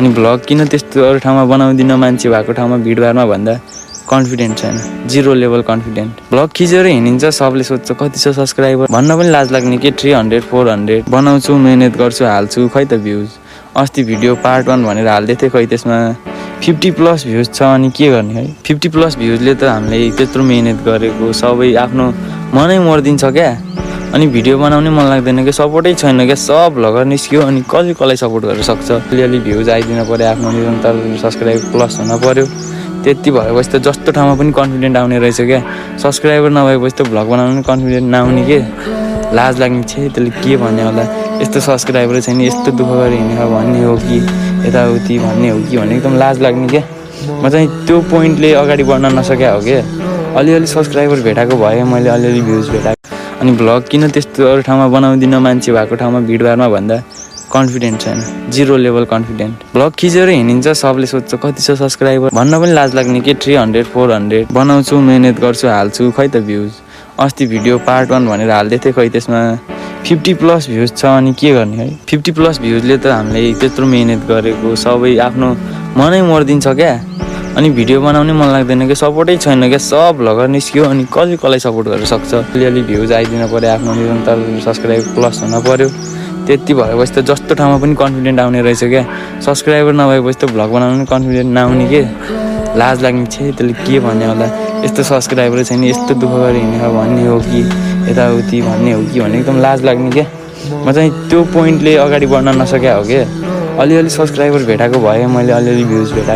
अनि भ्लग किन त्यस्तो अरू ठाउँमा बनाउँदिन मान्छे भएको ठाउँमा भिडभाडमा भन्दा कन्फिडेन्ट छैन, जिरो लेभल कन्फिडेन्ट। भ्लग खिचेर हिँडिन्छ, सबले सोध्छ कति छ सब्सक्राइबर भन्न पनि लाज लाग्ने के 300 400 बनाउँछु, मेहनत गर्छु, हाल्छु, खै त भ्युज। अस्ति भिडियो पार्ट 1 भनेर हाल्दै थिएँ, खै त्यसमा 50+ भ्युज छ, अनि के गर्ने है। 50+ भ्युजले त हामीले त्यत्रो मेहनत गरेको सबै आफ्नो मनै मर्दिन्छ क्या। अनि भिडियो बनाउनै मन लाग्दैन क्या, सपोर्टै छैन क्या, सब भ्लगर निस्क्यो, अनि कसलाई सपोर्ट गर्न सक्छ। अलिअलि भ्युज आइदिन पऱ्यो, आफ्नो निरन्तर सब्सक्राइब प्लस हुन पऱ्यो। त्यति भएपछि त जस्तो ठाउँमा पनि कन्फिडेन्ट आउने रहेछ क्या। सब्सक्राइबर नभएपछि त भ्लग बनाउनु पनि कन्फिडेन्ट नआउने के, लाज लाग्ने छे, त्यसले के भन्ने होला, यस्तो सब्सक्राइबर छैन, यस्तो दुःख गरेर हिँडेको भन्ने हो कि यताउति भन्ने हो कि भन्ने एकदम लाज लाग्ने क्या। म चाहिँ त्यो पोइन्टले अगाडि बढ्न नसक्या हो क्या। अलिअलि सब्सक्राइबर भेटाएको भए, मैले अलिअलि भ्युज भेटाएको। अनि भ्लग किन त्यस्तो अरू ठाउँमा बनाउँदिन मान्छे भएको ठाउँमा भिडभाडमा भन्दा कन्फिडेन्ट छैन, जिरो लेभल कन्फिडेन्ट। भ्लग खिचेर हिँडिन्छ, सबले सोध्छ कति छ सब्सक्राइबर भन्न पनि लाज लाग्ने के 300 400 बनाउँछु, मेहनत गर्छु, हाल्छु, खै त भ्युज। अस्ति भिडियो पार्ट 1 भनेर हाल्दै थिएँ, खै त्यसमा 50+ भ्युज छ, अनि के गर्ने है। 50+ भ्युजले त हामीले त्यत्रो मेहनत गरेको सबै आफ्नो मनै मर्दिन्छ क्या। अनि भिडियो बनाउनै मन लाग्दैन क्या, सपोर्टै छैन क्या, सब भ्लगर निस्क्यो, अनि कसलाई सपोर्ट गर्न सक्छ। अलिअलि भ्युज आइदिन पऱ्यो, आफ्नो निरन्तर सब्सक्राइब प्लस हुन पऱ्यो। त्यति भएपछि त जस्तो ठाउँमा पनि कन्फिडेन्ट आउने रहेछ क्या। सब्सक्राइबर नभएपछि त भ्लग बनाउनु पनि कन्फिडेन्ट नआउने के, लाज लाग्ने छे, त्यसले के भन्ने होला, यस्तो सब्सक्राइबर छैन, यस्तो दुःख गरेर हिँडेको भन्ने हो कि यताउति भन्ने हो कि भन्ने एकदम लाज लाग्ने क्या। म चाहिँ त्यो पोइन्टले अगाडि बढ्न नसक्या हो क्या। अलिअलि सब्सक्राइबर भेटाएको भए, मैले अलिअलि भ्युज भेटाएको।